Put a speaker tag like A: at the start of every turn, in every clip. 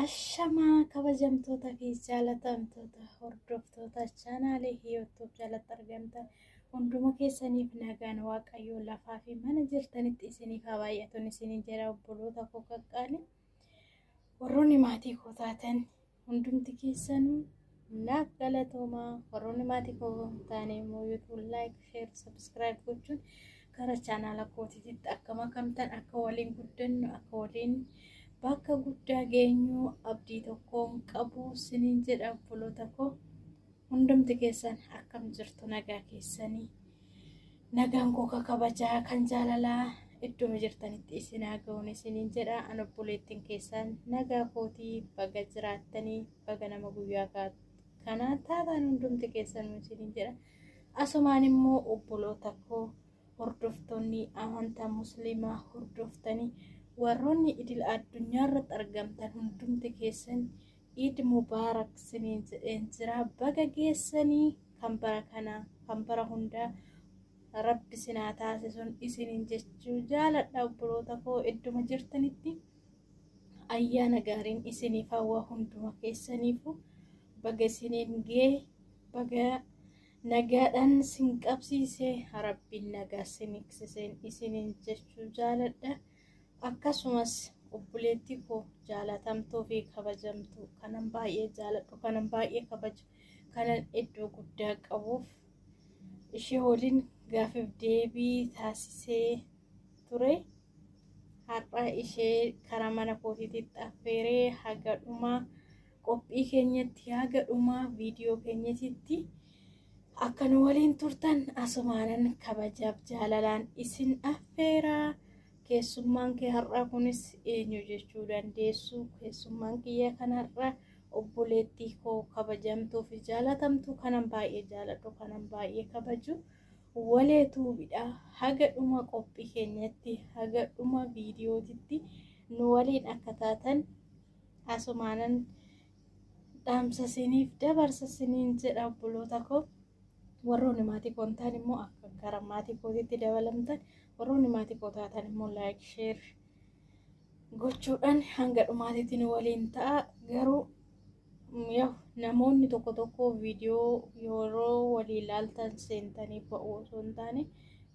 A: Ashamaa kabajamtoota fi jaalatamtoota hordoftoota chaanaalii YouTube jalatti argamtan hunduma keessaniif nagaan Waaqayyoo lafaa fi mana jirtanitti isiniif haa baay'atuun isiniin jedha obboloota koo qaqqaali. Warroonni maatii koo taatan hundumti keessanuu naaf galatoomaa. Warroonni maatii koo hin taane immoo YouTube like, share, subscribe gochuun gara chaanaala kootiitti akka makamtan akka waliin guddannu akka waliin bakka guddaa geenyu abdii tokkoon qabu siniin jedha obboloota koo. Hundumti keessan akkam jirtu nagaa keessanii? Nagaan koo ka kabajaa kan jaalalaa idduma jirtanitti isin haa ga'uun isiniin jedha. An obboleettiin keessan nagaa kootii baga jiraattanii baga nama guyyaa kanaa taatan hundumti keessanuu isiniin jedha. Asumaan immoo obboloota koo hordoftoonni amantaa musliimaa hordoftanii warroonni idil addunyaa irratti argamtan hundumti keessan Iid Mubaarak siniin jedheen jira. Baga geessanii kan bara kanaa kan bara hundaa rabbi sinaa taasisuun isiniin jechuu jaaladha obboloota koo idduma jirtanitti ayyaana gaariin isiniif hawwa hunduma keessaniifu baga isiniin gee baga nagaadhaan sin qabsiise rabbiin nagaa sin hiksiseen isiniin jechuu jaaladha. Akkasumas obboleettii koo jaalatamtuu fi kabajamtuu kanan baay'ee jaaladhu kanan baay'ee kabaju kanan iddoo guddaa qabuuf ishee waliin gaafiif deebii taasisee ture. Har'a ishee karaa mana kootiitti affeeree haga dhumaa qophii keenyatti haga dhumaa viidiyoo keenyatitti akka nu waliin turtan asumaanan kabajaaf jaalalaan isin affeeraa. Keessummaan kee har'aa kunis eenyu jechuu dandeessu. Keessummaan kiyya kan har'aa obboleettii koo kabajamtuu fi jaalatamtuu kanan baay'ee jaaladhu kanan baay'ee kabaju walee tuubidha. Haga dhuma qophii keenyatti haga dhuma viidiyootitti nu waliin akka taatan asumaanan dhaamsa isiniif dabarsa isiniin jedha obboloota koo. Warroonni maatii koo hin taane immoo akka gara maatii kootiitti dabalamtan warroonni maatii koo taatan immoo laayik sheer gochuudhaan hanga dhumaatiitti nu waliin ta'a. Garuu namoonni tokko tokko viidiyoo yeroo walii ilaaltan seentanii ba'uu osoo hin taane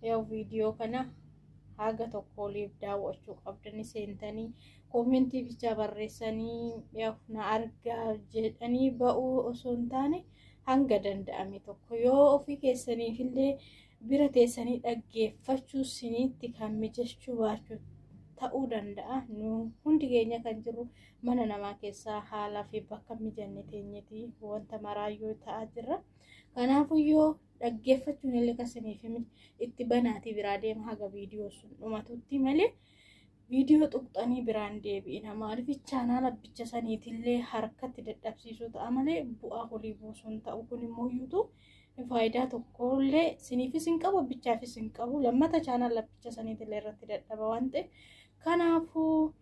A: yoo viidiyoo kana haga tokko oliif daawwachuu qabdanii seentanii koomentii bichaa barreessanii na argaa jedhanii ba'uu osoo hin taane hanga danda'ame tokko yoo ofii keessaniifillee bira teessanii dhaggeeffachuu siniitti kan mijachuu baachuu ta'uu danda'a. Nu hundi keenya kan jirru mana namaa keessaa haalaa fi bakka mijanne teenyeti wanta maraayyoo ta'aa jirra. Kanaafuu yoo dhaggeeffachuun illee kan siniif itti banaatii biraa deema haga viidiyoo sun dhumatutti malee viidiyoo tuqxanii biraan deebi'ina. Maaliif chaanaala bicha saniitillee harkatti dadhabsiisuu ta'a malee bu'aa olii buusuun ta'u kun immoo iyyuutu faayidaa tokkollee siniifis hin qabu bichaafis hin qabu lammata chaanaala bicha saniitillee irratti dadhaba waan ta'eef kanaafuu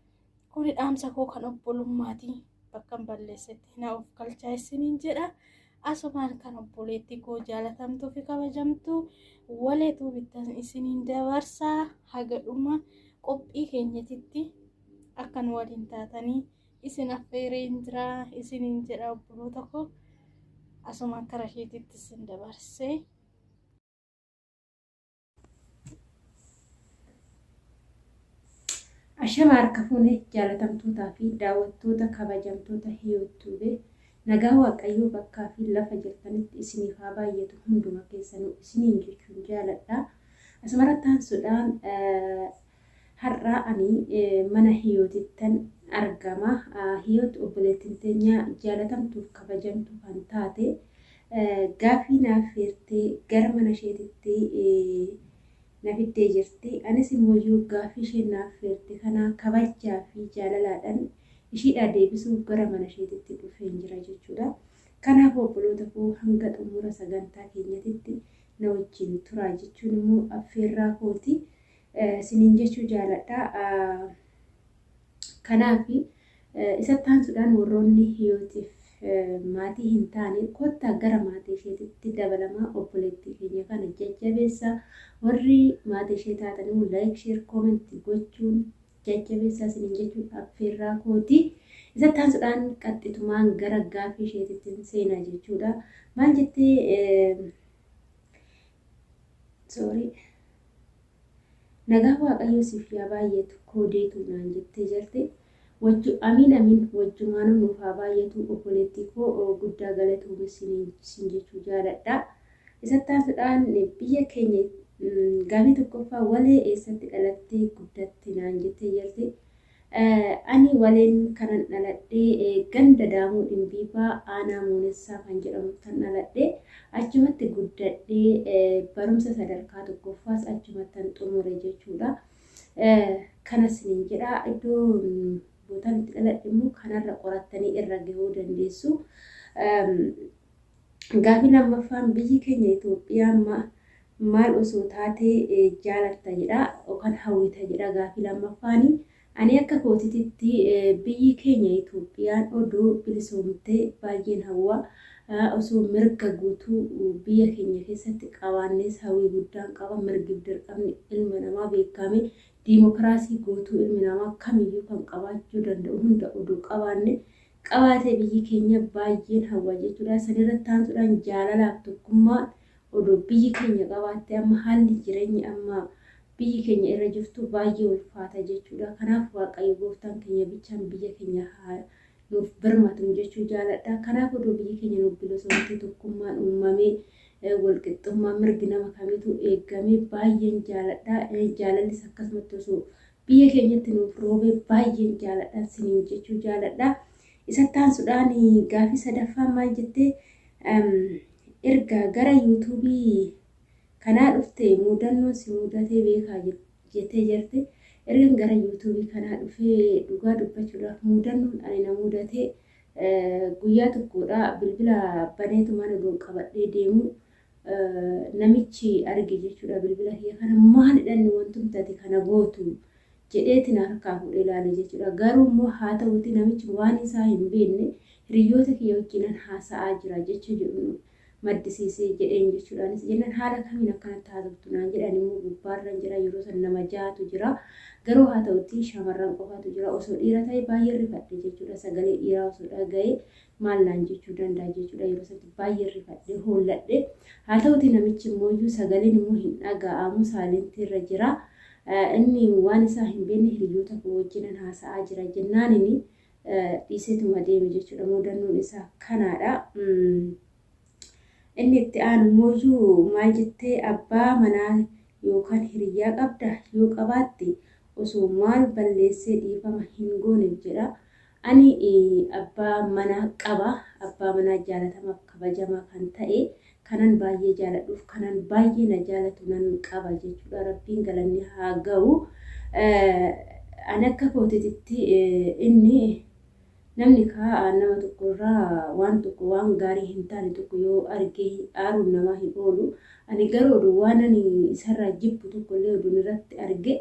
A: kuni dhaamsa koo kan obbolummaati bakka hin balleessetti na of galchaa isiniin jedha. Asumaan kan obboleettii koo jaalatamtuu fi kabajamtuu waleetuu bittan isiniin dabarsaa haga dhuma qophii keenyatitti akka nu waliin taatanii isin affeereen jira isiniin jedha obboloota koo asumaan kara isheetitti isin dabarsee.
B: Ashama harka fuune jaalatamtootaa fi daawwattoota kabajamtoota Hiyoot Tube nagaa Waaqayyoo bakkaa fi lafa jirtanitti isiniif haa baay'atu hunduma keessanuu isiniin jechuun jaaladha. Asumarratti aansuudhaan har'a ani mana Hiyootittan argama. Hiyoot obboleettiin teenya jaalatamtuuf kabajamtuu kan taate gaafii naaf feertee gara mana isheetitti na fiddee jirti. Anis immooyyuu gaaffii isheen naaf feerte kana kabajaa fi jaalalaadhaan ishiidhaa deebisuuf gara mana isheetitti dhufeen jira jechuudha. Kanaaf obboloota koo hanga xumura sagantaa keenyatitti na wajjin turaa jechuun immoo affeerraa kooti. Isiniin jechuu jaaladha. Kanaaf isatti aansuudhaan warroonni Hiyootiif maatii hin taane kottaa gara maatii isheetitti dabalamaa obboleettii keenya kana jajjabeessaa. Warri maatii ishee taatan immoo laayik, sheer, koomentii gochuun jajjabeessaa isiniin jechuun affeerraa kooti. Isatti aansuudhaan qaxxitumaan gara gaaffii isheetitti seenaa jechuudha. Maal jettee, sorry, nagaa Waaqayyoo siif yaa baay'atu koodeetu naan jettee jirti. Wajju amiin amiin, wajjumaanuu nuuf haa baay'atu obboleettii koo, guddaa galatoomii siin jechuu jaaladha. Isatti aansuudhaan biyya keenya gaaffii tokkoffaa, walee eessatti dhalattee guddatte naan jettee jirti. Ani waleen kanan dhaladhee ganda Daamuu Dhimbiibaa, aanaa Muunessaa kan jedhamu kan dhaladhee, achumatti guddadhee, barumsa sadarkaa tokkoffaas achumattan xumure jechuudha. Kanas niin jedha, iddoo bootaan itti dhaladhe immoo kanarra qorattanii irra gahuu dandeessu. Gaaffii lammaffaan, biyyi keenya Itoophiyaan maal osoo taatee jaalatta jedha yookaan hawwita jedha gaaffii lammaffaani. Ani akka kootitti biyyi keenya Itoophiyaan odoo bilisoomtee baay'een hawwa. Osoo mirga guutuu biyya keenya keessatti qabaannes hawwii guddaan qaba. Mirgi dirqamni ilma namaa beekame, diimokiraasii guutuu ilmi namaa kamiyyuu kan qabaachuu danda'u hunda odoo qabaanne, qabaatee biyyi keenya baay'een hawwa jechuudha. Sanirratti aansuudhaan jaalalaaf tokkummaa odoo biyyi keenya qabaatte, amma haalli jireenya amma biyyi keenya irra jirtu baay'ee ulfaata jechuudha. Kanaaf Waaqayyo gooftaan keenya bichaan biyya keenya haa nuuf birmatu jechuu jaaladha. Kanaaf odoo biyyi keenya nuuf bilisoomtee, tokkummaan uumamee, walqixxummaa mirgi nama kamiitu eegamee baay'een jaaladha. Jaalallis akkasumatti osoo biyya keenyatti nuuf roobee baay'een jaaladha siniin jechuu jaaladha. Isatti aansuudhaan gaaffii sadaffaan maal jettee, erga gara yuutuubii kanaa dhufte mudannoon si mudatee beekaa jettee jirti. Erga gara yuutuubii kanaa dhufee dhugaa dubbachuudhaaf mudannoon ani na mudatee guyyaa tokkodha, bilbila baneetu mana odoon qabadhee deemu namichi arge jechuudha bilbila kiyya kana. Maalidha inni wantumti ati kana gootu jedheeti na harkaa fuudhee ilaale jechuudha. Garuu immoo haa ta'uuti namichi waan isaa hin beekne, hiriyoota kiyya wajjinan haasa'aa jira jecha jedhu maddisiisee jedheen jechuudhaanis jennaan, haala kamiin akkanatti haasoftu naan jedhan. Immoo gubbaarra jira, yeroo san nama ja'atu jira. Garuu haa ta'utti shamarran qofaatu jira. Osoo dhiira ta'e baay'ee rifadhe jechuudha. Sagalee dhiiraa osoo dhaga'ee maal naan jechuu danda'a jechuudha. Yeroo sanatti baay'ee rifadhe, hoolladhe. Haa ta'uti namichi immoo sagaleen immoo hin dhaga'amu, saalentii irra jira. Inni waan isaa hin beekne, hiriyoota koo wajjinan haasa'aa jira jennaanini dhiiseetuma deeme jechuudha. Mudannoon isaa kanaadha. Inni itti aanu immoo maal jettee, abbaa manaa yookaan hiriyyaa qabda? Yoo qabaatte osoo maal balleessee dhiifama hin gooneef jedha. Ani abbaa manaa qaba. Abbaa manaa jaalatamaaf kabajamaa kan ta'e, kanan baay'ee jaaladhuuf kanan baay'ee na jaalatu nan qaba jechuudha. Rabbiin galanni haa ga'u. Ani akka kootitti inni namni kaa nama tokkorraa waan tokko, waan gaarii hin taane tokko yoo argee aaruun namaa hin oolu. Ani garuu oduu waan ani isarraa jibbu tokkollee oduun irratti arge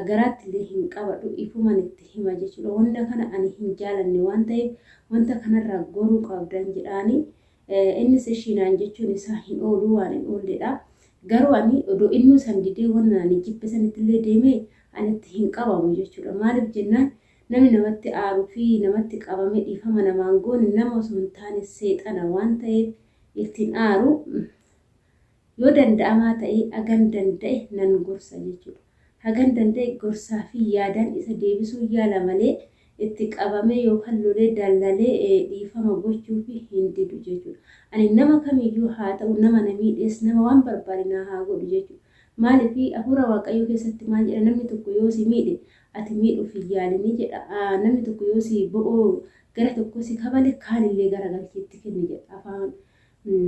B: garaatti illee hin qabadhu, ifuman itti hima jechuudha. Wanta kana ani hin jaalanne waan ta'eef wanta kanarraa goruu qabdan jedhaani. Innis ishiinaan jechuun isaa hin oolu, waan hin oolledha. Garuu ani odoo innuu san didee wanna ani jibbe sanitti illee deemee ani itti hin qabamu jechuudha. Maaliif jennaan, namni namatti aaruu fi namatti qabamee dhiifama namaan goone nama osoo hin taane seexana waan ta'eef ittiin aaru. Yoo danda'amaa ta'e hagan danda'e nan gorsa jechuudha. Hagan danda'e gorsaa fi yaadaan isa deebisuu yaala malee itti qabamee yookaan lolee dallalee dhiifama gochuu fi hin didu jechuudha. Ani nama kamiyyuu haa ta'u, nama na miidhees, nama waan barbaade na haa godhu jechuudha. Maaliif, hafuura Waaqayyoo keessatti maal jedha? Namni tokko yoo si miidhe ati miidhuuf hin yaalinii jedha. Namni tokko yoo si bo'oo gara tokko si kabale kaanillee gara galchiitti kenni jedha afaan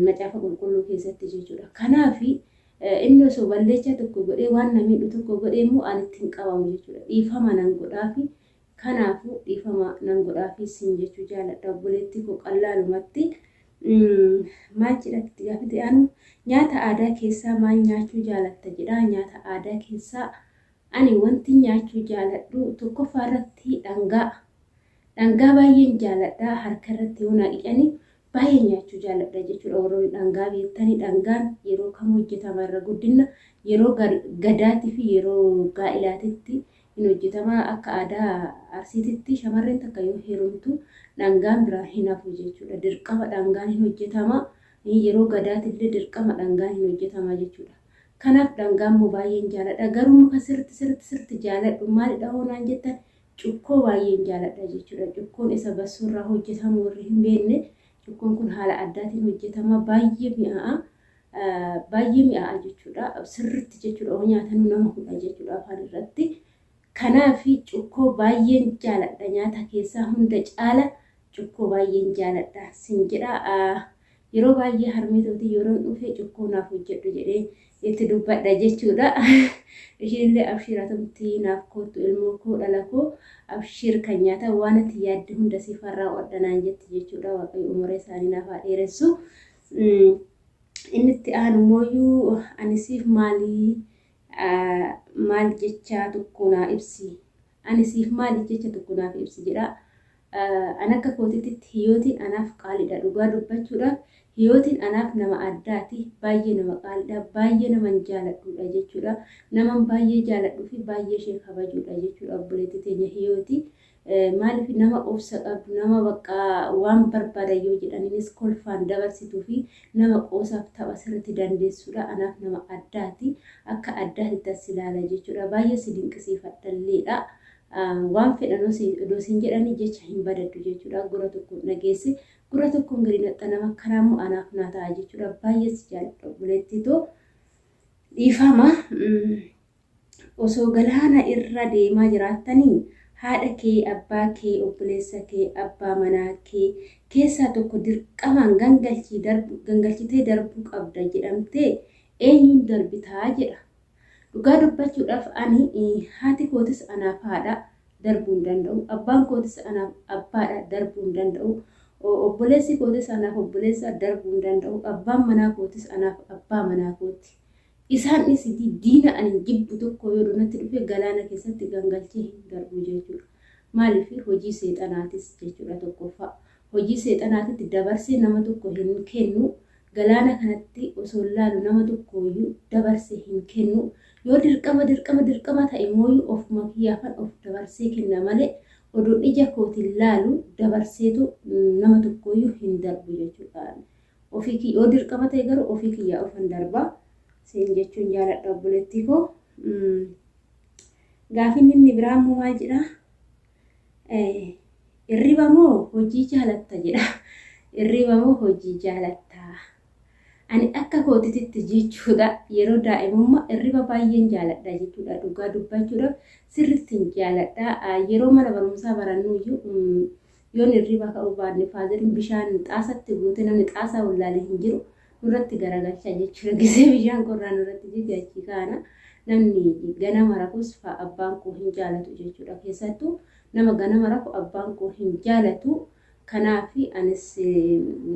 B: macaafa qulqulluu keessatti jechuudha. Kanaaf inni osoo balleechaa tokko godhee, waan na miidhu tokko godhee immoo ani ittiin qabamu jechuudha. Dhiifama nan godhaafi. Kanaafuu dhiifama nan godhaafi siin jechuu jaaladha obboleettii koo qallaalumatti. Maal jedhatti gaafate aanu, nyaata aadaa keessaa maal nyaachuu jaalatta jedha. Nyaata aadaa keessaa ani wanti nyaachuu jaaladhu tokkoffaa irratti dhangaa. Dhangaa baay'een jaaladha. Harka irratti yoo naa dhiqani baay'ee nyaachuu jaaladha jechuudha. Warroonni dhangaa beektanii, dhangaan yeroo kam hojjetama? Irra guddina yeroo gadaatii fi yeroo gaa'ilaatitti Hin hojjetama akka aadaa Arsiititti shamarreen takka yoo heerumtu dhangaan biraa hin hafu jechuudha. Dirqama dhangaan hin hojjetama. Yeroo gadaatillee dirqama dhangaan hin hojjetama jechuudha. Kanaaf dhangaa immoo baay'een jaaladha. Garuu muka sirriitti sirriitti sirriitti jaaladhu maalidha hoo naan jettan, cukkoo baay'een jaaladha jechuudha. Cukkoon isa bassoorraa hojjetamu warri hin beekne, cukkoon kun haala addaatiin hojjetama, baay'ee mi'aa'a. Baay'ee mi'aa'a jechuudha. Sirriitti jechuudha, oo nyaatanuu nama hudha jechuudha afaan irratti. Kanaaf cukkoo baay'een jaaladha, nyaata keessaa hunda caala cukkoo baay'een jaaladha sin jedha. Yeroo baay'ee harmeetootii yeroon dhufe cukkoo naaf hojjedhu jedhee itti dubbadha jechuudha. Ishiin illee abshiiratumti naaf koottu ilmoo koo dhala koo, abshiir kan nyaata waan ati yaadde hunda siif raawwadha naan jetti jechuudha. Waaqayyo umurii isaanii naaf haa dheeressu. Inni itti aanu mooyyuu ani siif maalii maal jecha tokko naa ibsi. Ani siif maali jecha tokko naaf ibsi jedha. An akka kootiitti Hiyootiin anaaf qaaliidha. Dhugaa dubbachuudhaaf Hiyootiin anaaf nama addaati. Baay'ee nama qaaliidha. Baay'ee naman jaaladhuudha jechuudha. Naman baay'ee jaaladhuu fi baay'ee ishee kabajuudha jechuudha obboleettii teenya Hiyooti. Maaliif nama obsa qabdu, nama bakka waan barbaadan yoo jedhaniinis kolfaan dabarsituu fi nama qoosaaf tapha sirriitti dandeessuudha. Anaaf nama addaati. Akka addaatti as ilaala jechuudha. Baay'ee si dinqisiifadhalleedha. Waan fedhan odoo siin jedhanii jecha hin badaddu jechuudha. Gurra tokkoon dhageesse gurra tokkoon gadi naxxa, nama akkanaa immoo anaaf naa ta'a jechuudha. Baay'ee si jaalladha obboleettii too. Dhiifama. Osoo galaana irra deemaa jiraattanii haadha kee, abbaa kee, obboleessa kee, abbaa manaa kee keessaa tokko dirqamaan gangalchitee darbuu qabda jedhamtee eenyuun darbitaa jedha. Dhugaa dubbachuudhaaf ani haati kootis anaaf haadha, darbuu hin danda'u. Abbaan kootis anaaf abbaadha, darbuu hin danda'u. Obboleessi kootis anaaf obboleessa, darbuu hin danda'u. Abbaan manaa kootis anaaf abbaa manaa kooti. Isaan dhiisitii diina ani jibbu tokko yoo natti dhufe galaana keessatti gangalchee hin darbu jechuudha. Maaliif hojii seexanaatis jechuudha tokkoffaa. Hojii seexanaatitti dabarsee nama tokko hin kennu. Galaana kanatti osoo laalu nama tokkoyyuu dabarsee hin kennu. Yoo dirqama dirqama dirqama ta'e immoo ofuma kiyyaafan of dabarsee kenna malee oduun ija kootiin laalu dabarseetu nama tokkoyyuu hin darbu jechuudha. Ofii yoo dirqama ta'e garuu ofii kiyyaa ofan darbaa. Siin jechuun jaaladha obboleettii koo. Gaafiin inni biraa immoo maal jedhaa? Hirriba moo hojii jaalatta jedha. Hirriba moo hojii jaalatta? Ani akka kootitti jechuudha yeroo daa'imummaa hirriba baay'een jaaladha jechuudha. Dhugaa dubbachuudhaaf sirrittiin jaaladha. Yeroo mana barumsaa barannuyyuu yoon hirriba ka'uu baanne faazeriin bishaan xaasatti guute, namni xaasaa wallaalee hin jiru, nurratti garagalcha jechuudha. Gisee bishaan qorraa nurratti jige achii kaana. Namni ganama rafus abbaan koo hin jaalatu jechuudha. Keessattuu nama ganama rafu abbaan koo hin jaalatu. Kanaaf anis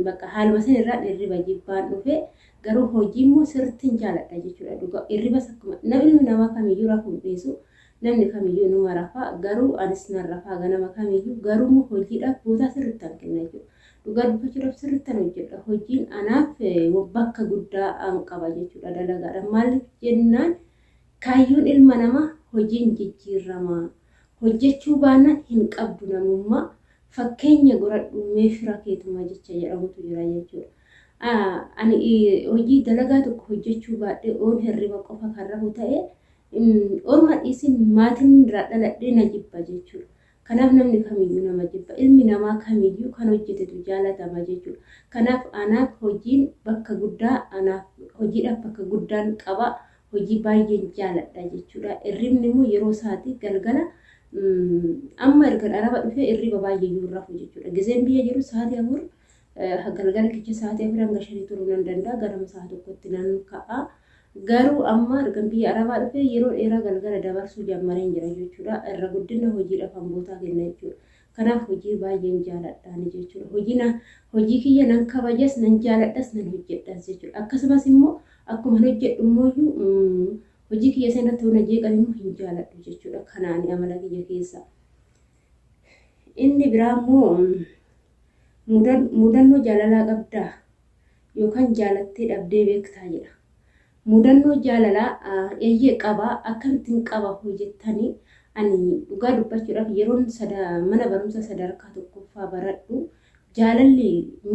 B: bakka haaluma san irraa hirriba jibbaan dhufe, garuu hojii immoo sirriittiin jaaladha jechuudha. Dhugaa hirribas akkuma namni namaa kamiyyuu rafuu hin dhiisu. Namni kamiyyuu numa rafa, garuu anis nan rafaa ganama kamiyyuu, garuu immoo hojiidhaaf bootaa sirriittan kenna jechuudha. Dhugaa dubbachuudhaaf sirriittan hojjedha. Hojiin anaaf bakka guddaa an qaba jechuudha dalagaadha. Maaliif jennaan kaayyoon ilma namaa hojiin jijjiirama. Hojjechuu baannaan hin qabdu namummaa. Fakkeenya godhadhu mee fira keetuma jecha jedhamutu jira jechuudha. Ani hojii dalagaa tokko hojjechuu baadhee oon hirriba qofa kan rafu ta'e, orma dhiisin maatiin irraa dhaladhee na jibba jechuudha. Kanaaf namni kamiyyuu nama jibba. Ilmi namaa kamiyyuu kan hojjetetu jaalatama jechuudha. Kanaaf anaaf hojiin bakka guddaa, anaaf hojiidhaaf bakka guddaan qaba. Hojii baay'een jaaladha jechuudha. Hirribni immoo yeroo isaati galgala, amma erga Araba dhufee hirriba baay'ee iyyuu rafu jechuudha. Gizeen biyya jiru sa'aatii 4 galgala kicha sa'aatii 4 hanga 5 turuu nan danda'a. Ganama sa'a 1tti nan ka'a. Garuu amma erga biyya Arabaa dhufee yeroo dheeraa galgala dabarsuu jammareen jira jechuudha. Irra guddina hojiidhaaf bootaa kenna jechuudha. Kanaaf hojii baay'een jaaladhaani jechuudha. Hojii kiyya nan kabajas, nan jaaladhas, nan hojjedhas jechuudha. Akkasumas immoo akkuma hojjedhu immoo hojii kiyya sanatti hona jeeqan immoo hin jaaladhu jechuudha. Kanaani amala kiyya keessa. Inni biraa immoo mudannoo jaalalaa qabdaa yookaan jaalattee dhabdee beektaa jedha. Mudannoo jaalalaa eeyyee qaba. Akkamittiin qaba hojjettanii, Ani dhugaa dubbachuudhaaf yeroon mana barumsa sadarkaa tokkoffaa baradhu jaalalli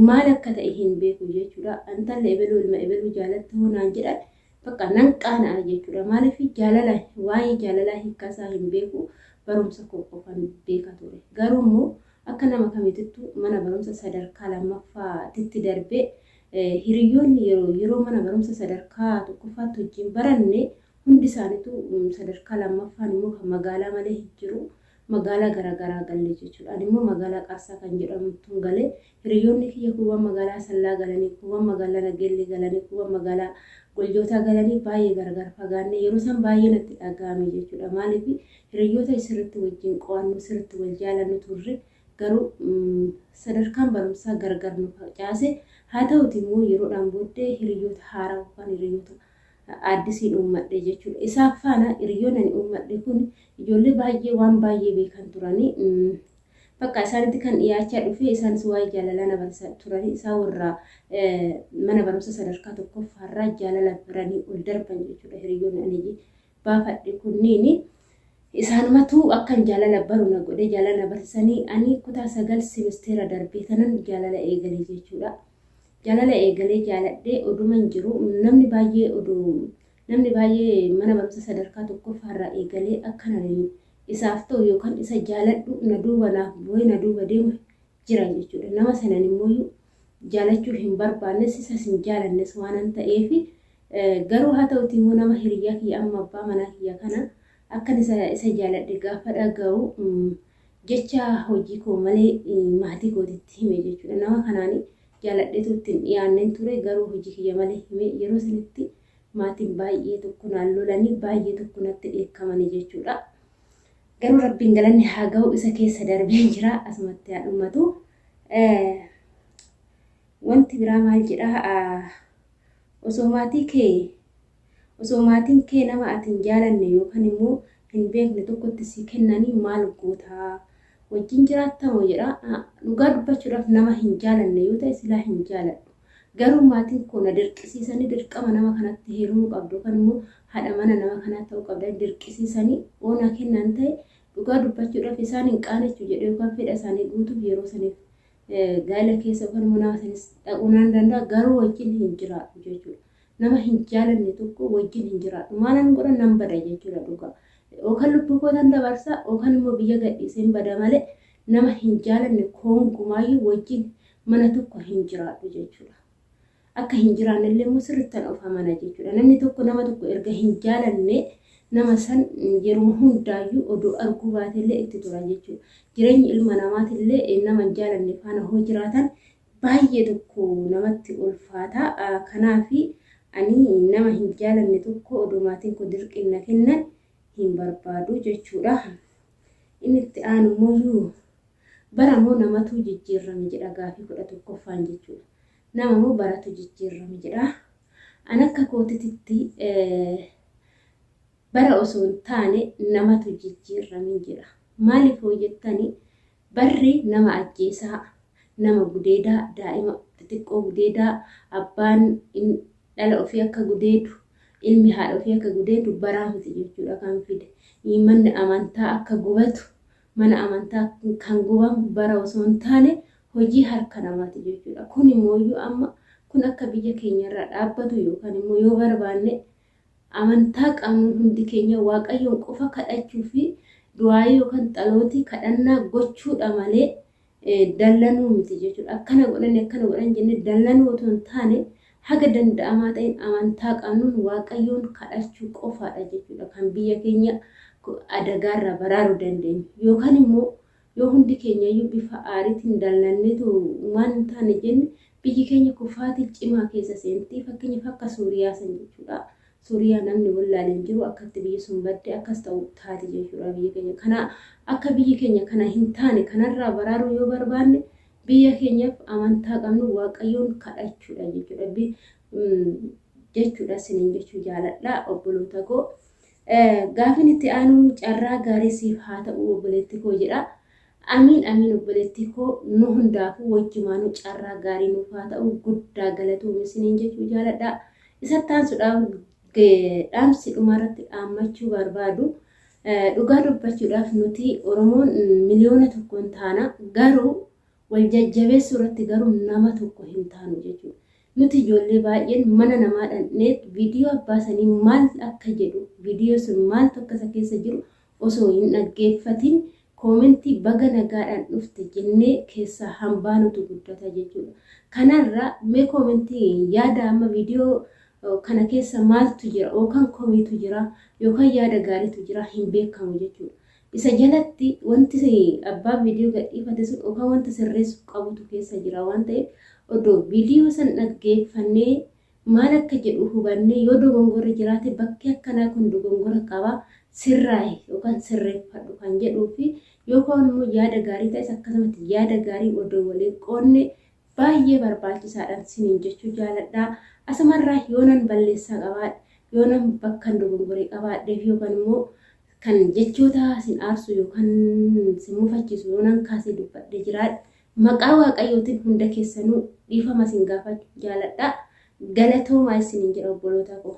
B: maal akka ta'e hin beeku jechuudha. Intalli ebeluu ilma ebeluu jaalatte hoo naan jedhan bakka nan qaana'a jechuudha. Maaliif jaalala waa'ee jaalalaa hiikkaasaa hin beeku, barumsa koo qofan beeka ture. Garuu immoo akka nama kamitittuu mana barumsa sadarkaa lammaffaatitti darbee hiriyoonni yeroo mana barumsa sadarkaa tokkoffaatti wajjin baranne hundi isaaniitu sadarkaa lammaffaan immoo kan magaalaa malee hin jiru, magaalaa garaagaraa galle jechuudha. Ani immoo magaalaa Qarsaa kan jedhamtuun galee, hiriyoonni kiyya kuuwwan magaalaa Sallaa galanii, kuuwwan magaalaa Nageellee galanii, kuuwwan magaalaa Goljootaa galanii baay'ee gargar fagaanne. Yeroo san baay'ee natti dhaga'ame jechuudha. Maaliif hiriyoota sirriitti wajjin qo'annu, sirriitti wal jaalannu turre, garuu sadarkaan barumsaa gargar nu facaase. Haa ta'uti immoo yeroodhaan booddee hiriyoota haaraa yookaan hiriyoota addisiin uummadhe jechuudha. Isaaf faana hiriyoonni ani uummadhe kun ijoollee baay'ee waan baay'ee beekan turanii, bakka isaanitti kan dhiyaachaa dhufe, isaanis waa'ee jaalalaa na barsiisaa turanii. Isaan warra mana barumsa sadarkaa tokkoffaarraa jaalala biranii ol darban jechuudha. Hiriyoonni ani baafadhe kunniin isaanumatu akkan jaalala baru na godhe, jaalala na barsiisanii. Ani kutaa 9 simisteera darbee tanan jaalala eegale jechuudha. Jaalala eegalee jaaladhee oduman jiru, namni baay'ee oduu namni baay'ee mana barumsa sadarkaa tokkoffaarraa eegalee akkan ani isaaf ta'u yookaan isa jaaladhu na duuba naaf bu'ee na duuba deemu jira jechuudha. Nama sanan immoo jaalachuu hin barbaannes isas hin jaalannes waanan ta'eef, garuu haa ta'uti immoo nama hiriyaa kiyya amma abbaa manaa kiyya kana akkan isa jaaladhe gaafa dhaga'u jecha hojii koo malee maatii kootitti hime jechuudha. Nama kanaan jaaladheetu ittiin dhiyaanneen ture, garuu hojii kiyya malee hime. Yeroo sanitti maatiin baay'ee tokko naan lolanii, baay'ee tokko natti dheekkamanii jechuudha. Garuu Rabbiin galanni haa ga'u, isa keessa darbee jira, asumatti haa dhumatu. Wanti biraa maal jedhaa, osoo maatiin kee nama ati hin jaalanne yookaan immoo hin beekne tokkotti si kennanii maal gootaa? Wajjin jiraattamoo jedha. Dhugaa dubbachuudhaaf nama hin jaalanne yoo ta'e silaa hin jaaladhu. Garuu maatiin koo na dirqisiisanii dirqama nama kanatti heerumuu qabdu yookaan immoo haadha mana nama kanaa ta'uu qabda dirqisiisanii oona kennan ta'e, dhugaa dubbachuudhaaf isaan hin qaanechuu jedhe yookaan fedha isaanii guutuuf yeroo saniif gaa'ela keessa yookaan immoo nama sanis dhaquu nan danda'a, garuu wajjin hin jiraadhu jechuudha. Nama hin jaalanne tokko wajjin hin jiraadhu. Maalan godha, nan bada jechuudha dhugaa. Yookaan lubbuu kootan dabarsa yookaan immoo biyya gadhiiseen bada malee nama hin jaalanne koongumaayyuu wajjin mana tokko hin jiraadhu jechuudha. Akka hin jiraanne illee immoo sirrittan of amana jechuudha. Namni tokko nama tokko erga hin jaalanne nama san yeruma hundaayyuu odoo arguu baatellee itti tura jechuudha. Jireenyi ilma namaatillee nama hin jaalanne faana hoo jiraatan baay'ee tokko namatti ulfaata. Kanaafi ani nama hin jaalanne tokko odoo maatiin koo dirqiin na kennan hin barbaadu jechuudha. Inni itti aanu immoo bara moo namatu jijjiirame jedha, gaafii 11ffaan jechuudha. Nama moo baratu jijjiirame jedha. An akka kootititti bara osoo hin taane namatu jijjiirame jedha. Maaliif hoo jettani, barri nama ajjeesaa, nama gudeedaa, daa'ima xixiqqoo gudeedaa, abbaan dhala ofii akka gudeedu, ilmi haadha ofii akka gudeedu baraa miti jechuudha kan fide. Manni amantaa akka gubatu, mana amantaa kan gubamu bara osoo hin taane hojii harka namaati jechuudha. Kun immoo amma kun akka biyya keenyarraa dhaabbatu yookaan immoo yoo barbaanne amantaa qabnu hundi keenya Waaqayyoon qofa kadhachuu fi du'aayii yookaan xalootii kadhannaa gochuudha malee dallanuu miti jechuudha. Akkana godhan akkana godhan jennee dallanuu otoo hin taane haga danda'amaa ta'een amantaa qabnuun Waaqayyoon kadhachuu qofaadha jechuudha kan biyya keenya adagaarraa baraaruu dandeenyu. Yookaan immoo yoo hundi keenyayyuu bifa aariitiin dallanneetu waan hin taane jenne biyyi keenya kufaatii cimaa keessa seenti. Fakkeenyaaf akka Suuriyaa san jechuudha. Suuriyaa namni wallaalee hin jiru, akkatti biyyi sun badde akkas ta'u taati jechuudha biyyi keenya. Kana akka biyyi keenya kana hin taane kanarraa baraaruu yoo barbaanne biyya keenyaaf amantaa qabnu Waaqayyoon kadhachuudha jechuudha. Jechuudha siniin jechuu jaaladha obboloota koo. Gaafin itti aanu carraa gaarii siif haa ta'u obboleetti koo jedha. Amiin amiin obboleettii koo, nu hundaafuu wajjumaanuu carraa gaarii nuuf haa ta'u, guddaa galatoomi siniin jechuu jaaladha. Isatti aansuudhaan dhaamsi dhumarratti dhaammachuu barbaadu. Dhugaa dubbachuudhaaf nuti Oromoon miliyoona tokkoon taana, garuu wal jajjabeessuu irratti garuu nama tokko hin taanu jechuudha. Nuti ijoollee baay'een mana namaa dhaqnee viidiyoo abbaa sanii maal akka jedhu, viidiyoo sun maaltu akka isa keessa jiru osoo hin dhaggeeffatin koomentii baga nagaadhaan dhufte jennee keessaa hambaanutu guddata jechuudha. Kanarra mee koomentii yaada amma viidiyoo kana keessa maaltu jira, yookaan komiitu jira yookaan yaada gaariitu jira hin beekamu jechuudha. Isa jalatti wanti abbaan viidiyoo gadhiifate sun yookaan wanta sirreessu qabutu keessa jira waan ta'eef, odoo viidiyoo san dhaggeeffannee maal akka jedhu hubannee, yoo dogongorri jiraate bakki akkanaa kun dogongora qaba, sirraa'i yookaan sirreeffadhu kan jedhuu fi yookaan immoo yaada gaarii ta'es akkasumatti yaada gaarii odoo waliin qoonne baay'ee barbaachisaadhaan siniin jechuu jaaladha. Asumarraa yoonan balleessaa qabaadhe, yoonan bakkan dogongoree qabaadheef, yookaan immoo kan jechoota sin aarsu yookaan sin mufachiisu yoonan kaasee dubbadhe jiraadhe, maqaa Waaqayyootiin hunda keessanuu dhiifama sin gaafachuu jaaladha. Galatoomaa isiniin jedha, obboloota koo.